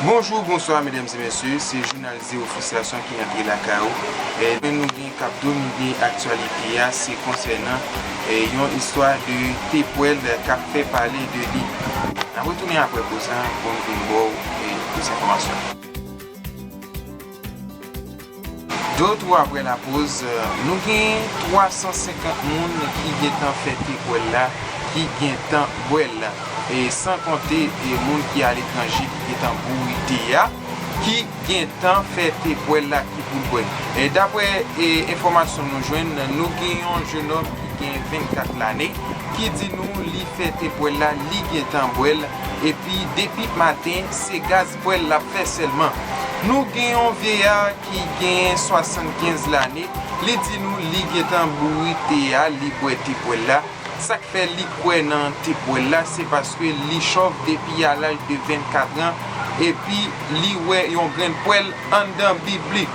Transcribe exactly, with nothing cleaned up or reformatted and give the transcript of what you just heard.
Bonjou, bonswa, medam e mesye, se jounalis Zero Frustration ki rantre lakay ou. E nou gen k ap domine aktyalite a, se konsènan e, yon istwa de te pwèl k ap fè pale de li. N ap retounen apre poz la pou n vin ba w e, plis enfòmasyon. De ou twa apre lapoz, nou gen twa san senkant moun ki gentan fè te pwèl la, ki gentan bwè l, e san konte e moun ki aletranje ki gentan bouri te a, ki gentan fè te pwèl la ki pou l bwè. E daprè e enfòmasyon nou jwenn, nou gen yon jennonm ki gen vennkat lane, ki di nou li fè te pwèl la, li gentan bwè l, epi depi maten, se gaz pwèl l ap fè sèlman. Nou gen yon vyeyar ki gen swasannkenz lane, li di nou li gentan bouri te a, li bwè te pwèl la. Sa k fè li kwè nan te pwèl la, se paske li chòv depi a laj de vennkat an, epi li wè yon grenn pwèl anndan Bib li.